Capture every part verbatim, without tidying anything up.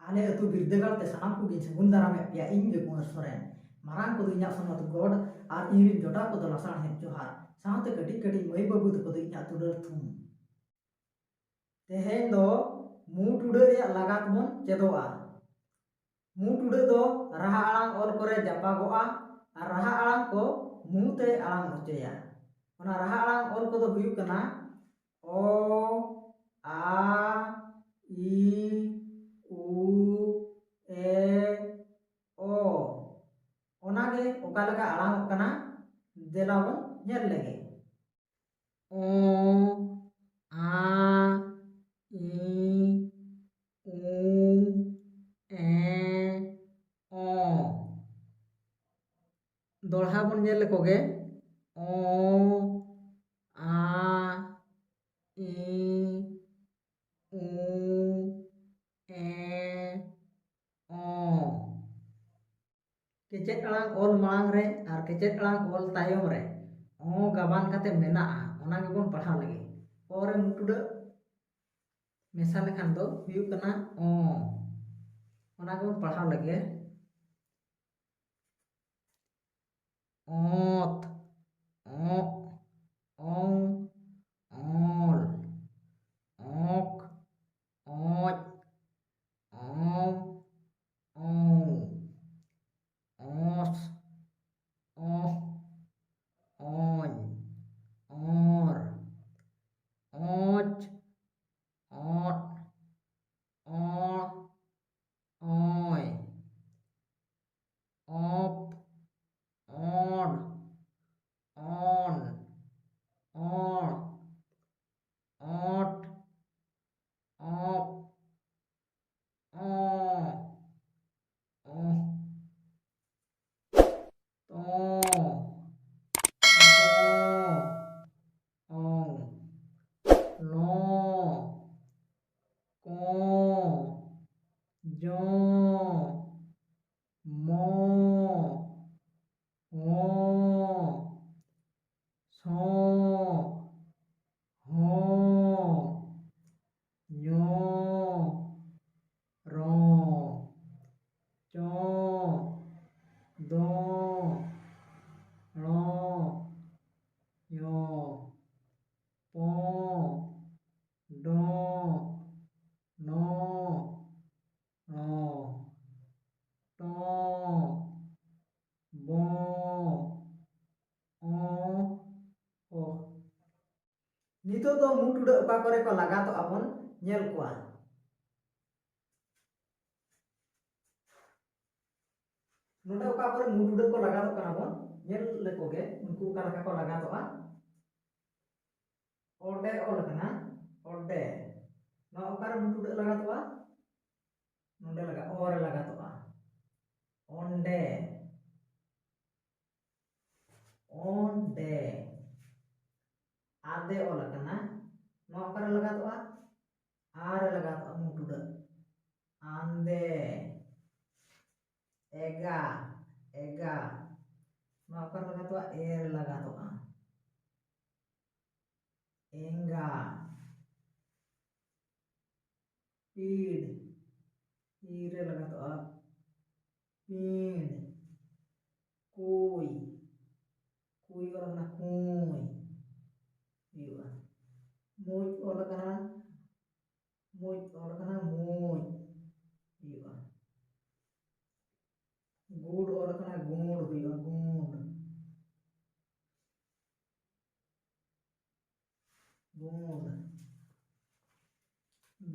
ᱟᱞᱮ ᱟᱹᱛᱩ ᱵᱤᱨᱫᱟᱹᱜᱟᱲ ᱛᱮ ᱥᱟᱱᱟᱢ ᱠᱚᱜᱮᱧ ᱥᱟᱹᱜᱩᱱ ᱫᱟᱨᱟᱢᱮᱫ ᱯᱮᱭᱟ, ᱤᱧ ᱜᱮ ᱠᱩᱸᱣᱟᱨ ᱥᱚᱨᱮᱱ᱾ ᱢᱟᱨᱟᱝ ᱠᱚᱫᱚ ᱤᱧᱟᱹᱜ ᱥᱚᱱᱚᱛ ᱜᱚᱰ ᱟᱨ ᱤᱧ ᱨᱤᱱ ᱡᱚᱴᱟᱣ ᱠᱚᱫᱚ ᱞᱟᱥᱟᱬᱦᱮᱫ ᱡᱚᱦᱟᱨ, ᱥᱟᱶᱛᱮ ᱠᱟᱹᱴᱤᱡ ᱠᱟᱹᱴᱤᱡ ᱢᱟᱹᱭ ᱵᱟᱹᱵᱩ ᱛᱟᱠᱚ ᱫᱚ ᱤᱧᱟᱹᱜ ᱫᱩᱞᱟᱹᱲ ᱛᱷᱩᱢ᱾ ᱛᱮᱦᱮᱧ ᱫᱚ ᱢᱩ ᱴᱩᱰᱟᱹᱜ ᱨᱮᱭᱟᱜ ᱞᱟᱜᱟᱛ ᱵᱚᱱ ᱪᱮᱫᱚᱜᱼᱟ᱾ ᱢᱩ ᱴᱩᱰᱟᱹᱜ ᱫᱚ ᱨᱟᱦᱟ ᱟᱲᱟᱝ ᱚᱞ ᱠᱚᱨᱮ ᱡᱟᱯᱟᱜᱚᱜᱼᱟ ᱟᱨ ᱨᱟᱦᱟ ᱟᱲᱟᱝ ᱠᱚ ᱢᱩ ᱛᱮᱭ ᱟᱲᱟᱝ ᱦᱚᱪᱚᱭᱟ᱾ ᱚᱱᱟ ᱨᱟᱦᱟ ᱟᱲᱟᱝ ᱚᱞ ᱠᱚᱫᱚ ᱦᱩᱭᱩᱜ ᱠᱟᱱᱟ ᱚ, ᱟ, ᱤ, ᱩ, ᱮ, ᱚ᱾ ᱚᱱᱟᱜᱮ ᱚᱠᱟ ᱞᱮᱠᱟ ᱟᱲᱟᱝᱚᱜ ᱠᱟᱱᱟ, ᱫᱮᱞᱟ ᱵᱚᱱ ᱧᱮᱞ ᱞᱮᱜᱮ᱾ ᱚ, ᱟ, ᱤ, ᱩ, ᱮ, ᱚ᱾ ᱫᱚᱦᱲᱟ ᱵᱚᱱ ᱧᱮᱞ ᱞᱮᱠᱚ ᱜᱮ᱾ ᱚ, ᱟ, ᱤ, ᱩ, ᱮ, ᱚ᱾ ᱠᱮᱪᱮᱫ ᱟᱲᱟᱝ ᱚᱞ ᱢᱟᱲᱟᱝ ᱨᱮ ᱟᱨ ᱠᱮᱪᱮᱫ ᱟᱲᱟᱝ ᱚᱞ ᱛᱟᱭᱚᱢ ᱨᱮ ᱚ ᱜᱟᱵᱟᱱ ᱠᱟᱛᱮ ᱢᱮᱱᱟᱜᱼᱟ, ᱚᱱᱟ ᱜᱮᱵᱚᱱ ᱯᱟᱲᱦᱟᱣ ᱞᱮᱜᱮ᱾ ᱚ ᱨᱮ ᱢᱩ ᱴᱩᱰᱟᱹᱜ ᱢᱮᱥᱟ ᱞᱮᱠᱷᱟᱱ ᱫᱚ ᱦᱩᱭᱩᱜ ᱠᱟᱱᱟ ᱚ᱾ ᱚᱱᱟ ᱜᱮᱵᱚᱱ ᱯᱟᱲᱦᱟᱣ ᱞᱮᱜᱮ᱾ ᱚᱸᱛ, ᱚᱸᱜ, ᱚᱝ, ᱚᱸᱞ, ᱚᱸᱠ, ᱚᱸᱪ, ᱚᱸᱣ, ᱚᱸᱣ, ᱚᱸᱥ, ᱚᱸᱦ, ᱚᱸᱧ, ᱚᱸᱨ, ᱚᱸᱪ, ᱚᱸᱴ, ᱚᱸᱲ, ᱚᱸᱭ, ᱚᱸᱯ, ᱚᱸᱲ, ᱚᱸᱱ, ᱚᱸᱲ, ᱚᱸᱴ, ᱚᱸᱯ, ᱚᱸ, ᱚᱸᱦ, ᱛᱚᱸ, ᱫᱚᱸ, ᱚᱸᱝ, ᱞᱚᱸ, ᱠᱚᱸ, ᱡᱚᱸ, ᱢᱚᱸ, ᱦᱚᱸ, ᱥᱚᱸ, ᱦᱚᱸ, ᱧᱚᱸ, ᱨᱚᱸ᱾ ᱫᱚ ᱢᱩ ᱴᱩᱰᱟᱹᱜ ᱚᱠᱟ ᱠᱚᱨᱮ ᱠᱚ ᱞᱟᱜᱟᱛᱚᱜᱼᱟ ᱵᱚᱱ ᱧᱮᱞ ᱠᱚᱣᱟ᱾ ᱱᱚᱰᱮ ᱚᱠᱟ ᱠᱚᱨᱮ ᱢᱩ ᱴᱩᱰᱟᱹᱜ ᱠᱚ ᱞᱟᱜᱟᱛᱚᱜ ᱠᱟᱱᱟ ᱵᱚᱱ ᱧᱮᱞ ᱞᱮᱠᱚ ᱜᱮ, ᱩᱱᱠᱩ ᱚᱠᱟ ᱞᱮᱠᱟ ᱠᱚ ᱞᱟᱜᱟᱛᱚᱜᱼᱟ᱾ ᱚᱰᱮ ᱚᱞ ᱟᱠᱟᱱᱟ, ᱚᱰᱮ᱾ ᱱᱚᱣᱟ ᱚᱠᱟᱨᱮ ᱢᱩ ᱴᱩᱰᱟᱹᱜ ᱞᱟᱜᱟᱛᱚᱜᱼᱟ? ᱱᱚᱰᱮ ᱞᱟᱜᱟ, ᱚ ᱨᱮ ᱞᱟᱜᱟᱛᱚᱜᱼᱟ᱾ ᱚᱸᱰᱮ, ᱚᱸᱰᱮ᱾ ᱟᱫᱮ ᱚᱞ ᱟᱠᱟᱱᱟ, ᱱᱚᱣᱟ ᱚᱠᱟᱨᱮ ᱞᱟᱜᱟᱛᱚᱜᱼᱟ? ᱟ ᱨᱮ ᱞᱟᱜᱟᱛᱚᱜᱼᱟ, ᱢᱩ ᱴᱩᱰᱟᱹᱜ᱾ ᱟᱸᱫᱮ᱾ ᱮᱜᱟ, ᱮᱜᱟ᱾ ᱱᱚᱣᱟ ᱚᱠᱟᱨᱮ ᱞᱟᱜᱟᱛᱚᱜᱼᱟ? ᱮ ᱨᱮ ᱞᱟᱜᱟᱛᱚᱜᱼᱟ᱾ ᱮᱸᱜᱟ᱾ ᱯᱤᱲ, ᱤ ᱨᱮ ᱞᱟᱜᱟᱛᱚᱜᱼᱟ, ᱯᱤᱲ᱾ ᱠᱩᱭ, ᱠᱩᱭ ᱚᱞ ᱟᱠᱟᱱᱟ, ᱠᱩᱭ ᱦᱩᱭᱩᱜᱼᱟ᱾ ᱢᱩᱡ ᱚᱞ ᱟᱠᱟᱱᱟ, ᱢᱩᱡ ᱚᱞ ᱟᱠᱟᱱᱟ, ᱢᱩᱡ ᱦᱩᱭᱩᱜᱼᱟ᱾ ᱜᱩᱰ ᱚᱞ ᱟᱠᱟᱱᱟ, ᱜᱩᱸᱰ ᱦᱩᱭᱩᱜᱼᱟ, ᱜᱩᱸᱰ᱾ ᱜᱩᱸᱰ᱾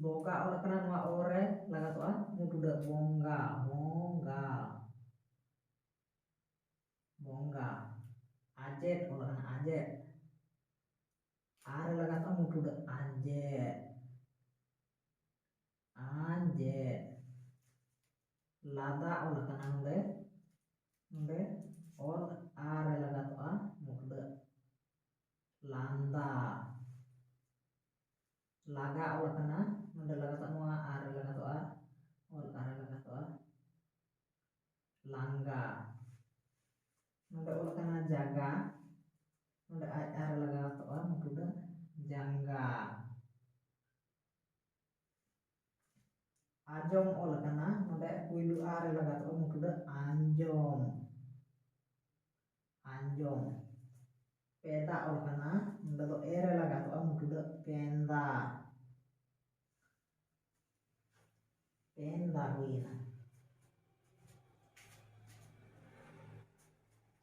ᱵᱚᱜᱟ ᱚᱞ ᱟᱠᱟᱱᱟ, ᱱᱚᱣᱟ ᱚ ᱨᱮ ᱞᱟᱜᱟᱛᱚᱜᱼᱟ ᱢᱩ ᱴᱩᱰᱟᱹᱜ, ᱵᱚᱸᱜᱟ, ᱵᱚᱸᱜᱟ, ᱵᱚᱸᱜᱟ᱾ ᱟᱡᱮᱫ ᱚᱞ ᱟᱠᱟᱱᱟ, ᱟᱡᱮᱫ᱾ ᱟ ᱨᱮ ᱞᱟᱜᱟᱛᱚᱜᱼᱟ ᱢᱩ ᱴᱩᱰᱟᱹᱜ, ᱟᱡᱮᱫ, ᱟᱡᱮᱫ᱾ ᱞᱟᱫᱟ ᱚᱞ ᱟᱠᱟᱱᱟ ᱱᱚᱰᱮ, ᱱᱚᱰᱮ ᱚᱞ ᱟ ᱨᱮ ᱞᱟᱜᱟᱛᱚᱜᱼᱟ ᱢᱩ ᱴᱩᱰᱟᱹᱜ, ᱞᱟᱸᱫᱟ᱾ ᱞᱟᱜᱟ ᱚᱞ ᱟᱠᱟᱱᱟ, ᱱᱚᱰᱮ ᱞᱟᱜᱟᱛᱚᱜᱼᱟ, ᱱᱚᱣᱟ ᱟ ᱨᱮ ᱞᱟᱜᱟᱛᱚᱜᱼᱟ, ᱚᱞ ᱟ ᱨᱮ ᱞᱟᱜᱟᱛᱚᱜᱼᱟ, ᱞᱟᱸᱜᱟ᱾ ᱱᱚᱰᱮ ᱚᱞ ᱟᱠᱟᱱᱟ ᱡᱟᱜᱟ, ᱱᱚᱰᱮ ᱟᱡ ᱟ ᱨᱮ ᱞᱟᱜᱟᱛᱚᱜᱼᱟ ᱢᱩ ᱴᱩᱰᱟᱹᱜ, ᱡᱟᱸᱜᱟ᱾ ᱟᱡᱚᱢ ᱚᱞ ᱟᱠᱟᱱᱟ, ᱱᱚᱰᱮ ᱯᱩᱭᱞᱩ ᱟ ᱨᱮ ᱞᱟᱜᱟᱛᱚᱜᱼᱟ ᱢᱩ ᱴᱩᱰᱟᱹᱜ, ᱟᱸᱡᱚᱢ, ᱟᱸᱡᱚᱢ᱾ ᱯᱮᱫᱟ ᱚᱞ ᱟᱠᱟᱱᱟ, ᱱᱚᱰᱮ ᱫᱚ ᱮ ᱨᱮ ᱞᱟᱜᱟᱛᱚᱜᱼᱟ ᱢᱩ ᱴᱩᱰᱟᱹᱜ, ᱯᱮᱸᱫᱟ, ᱯᱮᱸᱫᱟ ᱦᱩᱭᱮᱱᱟ᱾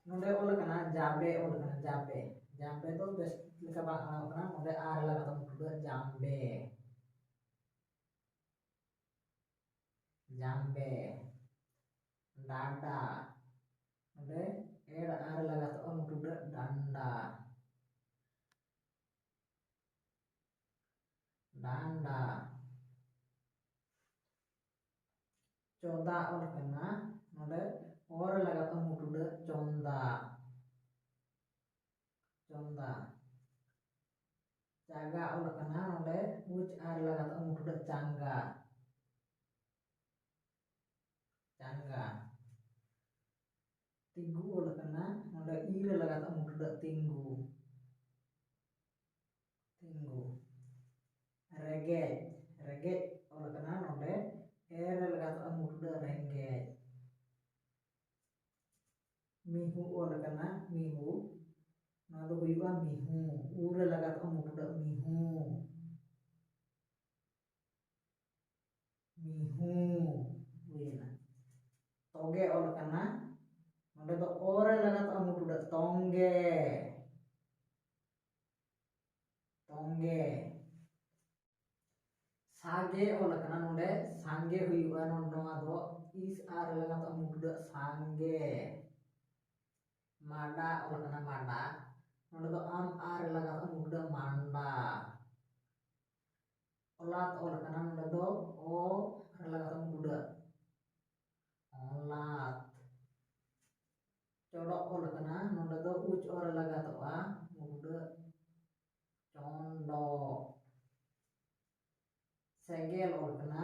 ᱱᱚᱰᱮ ᱚᱞ ᱟᱠᱟᱱᱟ ᱡᱟᱵᱮ, ᱚᱞ ᱟᱠᱟᱱᱟ ᱡᱟᱵᱮ᱾ ᱡᱟᱵᱮ ᱫᱚ ᱵᱮᱥ ᱴᱷᱤᱠ ᱞᱮᱠᱟ ᱵᱟᱝ ᱟᱲᱟᱝ ᱠᱟᱱᱟ, ᱱᱚᱰᱮ ᱟᱨ ᱞᱟᱜᱟᱛ ᱟᱢ ᱴᱩᱰᱟᱹᱜ ᱡᱟᱢᱵᱮ᱾ ᱡᱟᱢᱵᱮ᱾ ᱰᱟᱰᱟ᱾ ᱱᱚᱰᱮ ᱮᱲ ᱟᱨ ᱞᱟᱜᱟᱛᱚᱜᱼᱟ ᱢᱩᱴᱩᱰᱟᱹᱜ ᱰᱟᱱᱰᱟ᱾ ᱰᱟᱱᱰᱟ᱾ ᱪᱚᱫᱟ ᱚᱞ ᱠᱟᱱᱟ, ᱱᱚᱰᱮ ᱚᱨ ᱞᱟᱜᱟᱛᱚᱜᱼᱟ ᱢᱩᱴᱩᱰᱟᱹᱜ ᱪᱚᱱᱫᱟ᱾ ᱪᱚᱱᱫᱟ᱾ ᱪᱟᱜᱟ ᱚᱞ ᱠᱟᱱᱟ, ᱱᱚᱰᱮ ᱩᱪ ᱟᱨ ᱞᱟᱜᱟᱛᱚᱜᱼᱟ ᱢᱩᱴᱩᱰᱟᱹᱜ ᱪᱟᱸᱜᱟ᱾ ᱪᱟᱸᱜᱟ᱾ ᱛᱤᱸᱜᱩ ᱚᱞ ᱠᱟᱱᱟ, ᱱᱚᱰᱮ ᱤ ᱨᱮ ᱞᱟᱜᱟᱛᱚᱜᱼᱟ ᱢᱩᱴᱩᱰᱟᱹᱜ ᱛᱤᱸᱜᱩ᱾ ᱛᱤᱸᱜᱩ᱾ ᱨᱮᱸᱜᱮᱡ᱾ ᱨᱮᱸᱜᱮᱡ ᱚᱞ ᱠᱟᱱᱟ, ᱱᱚᱰᱮ ᱮ ᱨᱮ ᱞᱟᱜᱟᱛᱚᱜᱼᱟ ᱢᱩᱴᱩᱰᱟᱹᱜ ᱨᱮᱸᱜᱮᱡ᱾ ᱢᱤᱦᱩ ᱚᱞ ᱠᱟᱱᱟ, ᱢᱤᱦᱩ᱾ ᱱᱚᱣᱟ ᱫᱚ ᱦᱩᱭᱩᱜᱼᱟ ᱢᱤᱦᱩ᱾ ᱩ ᱨᱮ ᱞᱟᱜᱟᱛᱚᱜᱼᱟ ᱢᱩᱴᱩᱰᱟᱹᱜ ᱢᱤᱦᱩ᱾ ᱢᱤᱦᱩ᱾ ᱦᱩᱭᱮᱱᱟ᱾ ᱛᱚᱜᱮ ᱚᱞ ᱠᱟᱱᱟ, ᱱᱚᱰᱮ ᱫᱚ ᱚ ᱨᱮ ᱞᱟᱜᱟᱛᱚᱜᱼᱟ ᱢᱩᱴᱩᱰᱟᱹᱜ ᱛᱚᱝᱜᱮ᱾ ᱛᱚᱝᱜᱮ᱾ ᱥᱟᱜᱮ ᱚᱞ ᱠᱟᱱᱟ, ᱱᱚᱰᱮ ᱥᱟᱸᱜᱮ ᱦᱩᱭᱩᱜᱼᱟ, ᱱᱚ-, ᱱᱚᱣᱟ ᱫᱚ ᱤᱥ ᱟᱨ ᱞᱟᱜᱟᱛᱚᱜᱼᱟ ᱢᱩᱴᱩᱰᱟᱹᱜ ᱥᱟᱸᱜᱮ᱾ ᱢᱟᱰᱟ ᱚᱞ ᱠᱟᱱᱟ, ᱢᱟᱰᱟ᱾ ᱱᱚᱰᱮ ᱫᱚ ᱟᱢ ᱟᱨ ᱞᱟᱜᱟᱛᱚᱜᱼᱟ ᱢᱩᱴᱩᱰᱟᱹᱜ ᱢᱟᱱᱰᱟ᱾ ᱚᱞᱟᱛ ᱚᱞ ᱠᱟᱱᱟ, ᱱᱚᱰᱮ ᱫᱚ ᱚ ᱨᱮ ᱞᱟᱜᱟᱛᱚᱜᱼᱟ ᱢᱩᱴᱩᱰᱟᱹᱜ ᱚᱞᱟᱛ᱾ ᱪᱚᱰᱚᱜ ᱚᱞ ᱠᱟᱱᱟ, ᱱᱚᱰᱮ ᱫᱚ ᱩᱪ ᱚ ᱨᱮ ᱞᱟᱜᱟᱛᱚᱜᱼᱟ ᱢᱩᱴᱩᱰᱟᱹᱜ ᱪᱚᱱᱰᱚᱜ᱾ ᱥᱮᱸᱜᱮᱞ ᱚᱞ ᱠᱟᱱᱟ,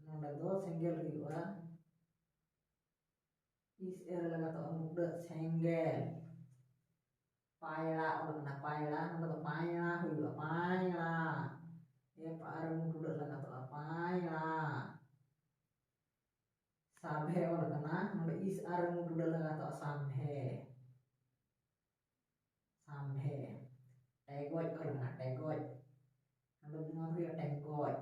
ᱱᱚᱰᱮ ᱫᱚ ᱥᱮᱸᱜᱮᱞ ᱦᱩᱭᱩᱜᱼᱟ᱾ ᱤᱥ ᱮ ᱨᱮ ᱞᱟᱜᱟᱛᱚᱜᱼᱟ ᱢᱩᱴᱩᱰᱟᱹᱜ ᱥᱮᱸᱜᱮᱞ᱾ ᱯᱟᱭᱲᱟ ᱚᱞ ᱠᱟᱱᱟ, ᱯᱟᱭᱲᱟ, ᱱᱚᱰᱮ ᱫᱚ ᱯᱟᱭᱲᱟ ᱦᱩᱭᱩᱜᱼᱟ, ᱯᱟᱭᱲᱟ᱾ ᱮᱯ ᱟᱨ ᱢᱩᱴᱩᱰᱟᱹᱜ ᱞᱟᱜᱟᱛᱚᱜᱼᱟ, ᱯᱟᱭᱲᱟ᱾ ᱥᱟᱵᱷᱮ ᱚᱞ ᱠᱟᱱᱟ, ᱱᱚᱰᱮ ᱤᱥ ᱟᱨ ᱢᱩᱴᱩᱰᱟᱹᱜ ᱞᱟᱜᱟᱛᱚᱜᱼᱟ, ᱥᱟᱵᱷᱮ᱾ ᱥᱟᱢᱵᱷᱮ᱾ ᱴᱮᱜᱚᱡ ᱚᱞ ᱠᱟᱱᱟ, ᱴᱮᱜᱚᱡ᱾ ᱱᱚᱰᱮ ᱱᱚᱣᱟ ᱫᱚ ᱦᱩᱭᱩᱜᱼᱟ ᱴᱮᱸᱜᱚᱡ᱾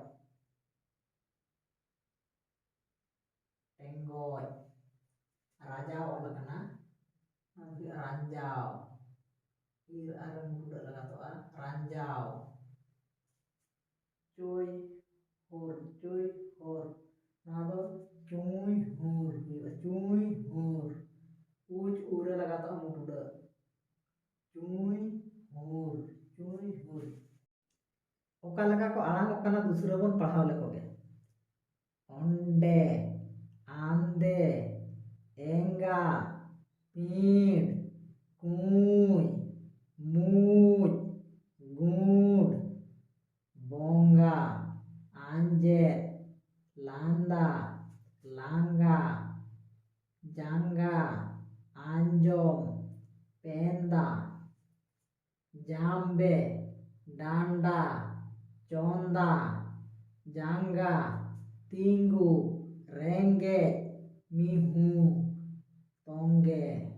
ᱴᱮᱸᱜᱚᱡ᱾ ᱨᱟᱡᱟᱣ ᱚᱞ ᱠᱟᱱᱟ, ᱱᱚᱣᱟ ᱫᱚ ᱦᱩᱭᱩᱜᱼᱟ ᱨᱟᱸᱡᱟᱣ᱾ ᱤᱨ ᱟᱨ ᱢᱩᱴᱩᱰᱟᱹᱜ ᱞᱟᱜᱟᱛᱚᱜᱼᱟ ᱨᱟᱸᱡᱟᱣ᱾ ᱪᱩᱭ ᱦᱩᱨ, ᱪᱩᱭ ᱦᱩᱨ᱾ ᱱᱚᱣᱟ ᱫᱚ ᱪᱩᱭ ᱦᱩᱨ ᱦᱩᱭᱩᱜᱼᱟ, ᱪᱩᱭ ᱦᱩᱨ᱾ ᱩᱪ ᱩ ᱨᱮ ᱞᱟᱜᱟᱛᱚᱜᱼᱟ ᱢᱩᱴᱩᱰᱟᱹᱜ᱾ ᱪᱩᱭ ᱦᱩᱨ, ᱪᱩᱭ ᱦᱩᱨ᱾ ᱚᱠᱟ ᱞᱮᱠᱟ ᱠᱚ ᱟᱲᱟᱝᱚᱜ ᱠᱟᱱᱟ, ᱫᱩᱥᱨᱟᱹ ᱵᱚᱱ ᱯᱟᱲᱦᱟᱣ ᱞᱮᱠᱚ ᱜᱮ᱾ ᱚᱸᱰᱮ, ᱟᱸᱫᱮ, ᱮᱸᱜᱟ, ᱯᱤᱸᱰ, ᱠᱩᱸᱭ, ᱢᱩᱸᱡ, ᱜᱩᱸᱰ, ᱵᱚᱸᱜᱟ, ᱟᱸᱡᱮᱫ, ᱞᱟᱸᱫᱟ, ᱞᱟᱸᱜᱟ, ᱡᱟᱸᱜᱟ, ᱟᱸᱡᱚᱢ, ᱯᱮᱸᱫᱟ, ᱡᱟᱢᱵᱮ, ᱰᱟᱸᱰᱟ, ᱪᱚᱸᱫᱟ, ᱡᱟᱸᱜᱟ, ᱛᱤᱸᱜᱩ, ᱨᱮᱸᱜᱮᱡ, ᱢᱤᱦᱩ, ᱛᱚᱸᱜᱮ,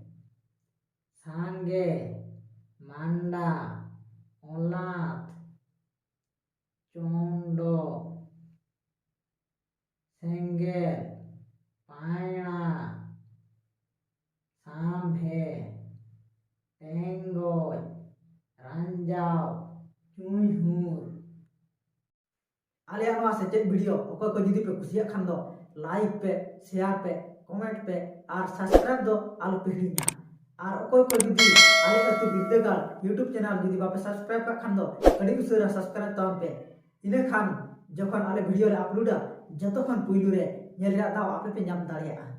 ᱥᱟᱸᱜᱮ, ᱢᱟᱱᱰᱟ, ᱚᱞᱟᱛ, ᱪᱚᱸᱰᱚ, ᱥᱮᱸᱜᱮᱞ, ᱯᱟᱭᱲᱟ, ᱥᱟᱢᱵᱷᱮ, ᱴᱮᱸᱜᱚᱡ, ᱨᱟᱸᱡᱟᱣ, ᱪᱩᱸᱭᱦᱩᱨ᱾ ᱟᱞᱮᱭᱟᱜ ᱱᱚᱣᱟ ᱥᱮᱪᱮᱫ video ᱚᱠᱚᱭ ᱠᱚ ᱡᱩᱫᱤ ᱯᱮ ᱠᱩᱥᱤᱭᱟᱜ ᱠᱷᱟᱱ ᱫᱚ like ᱯᱮ, share ᱯᱮ, comment ᱯᱮ ᱟᱨ subscribe ᱫᱚ ᱟᱞᱚ ᱯᱮ ᱦᱤᱲᱤᱧᱟ᱾ ᱟᱨ ᱚᱠᱚᱭ ᱠᱚ ᱡᱩᱫᱤ ᱟᱞᱮ ᱟᱹᱛᱩ ᱵᱤᱨᱫᱟᱹᱜᱟᱲ YouTube channel ᱡᱩᱫᱤ ᱵᱟᱯᱮ subscribe ᱠᱟᱜ ᱠᱷᱟᱱ ᱫᱚ ᱟᱹᱰᱤ ᱩᱥᱟᱹᱨᱟ subscribe ᱛᱟᱵᱚᱱ ᱯᱮ᱾ ᱤᱱᱟᱹ ᱠᱷᱟᱱ ᱡᱚᱠᱷᱚᱱ ᱟᱞᱮ video ᱞᱮ uploadᱟ, ᱡᱚᱛᱚ ᱠᱷᱚᱱ ᱯᱩᱭᱞᱩ ᱨᱮ ᱧᱮᱞ ᱨᱮᱭᱟᱜ ᱫᱟᱣ ᱟᱯᱮ ᱯᱮ ᱧᱟᱢ ᱫᱟᱲᱮᱭᱟᱜᱼᱟ᱾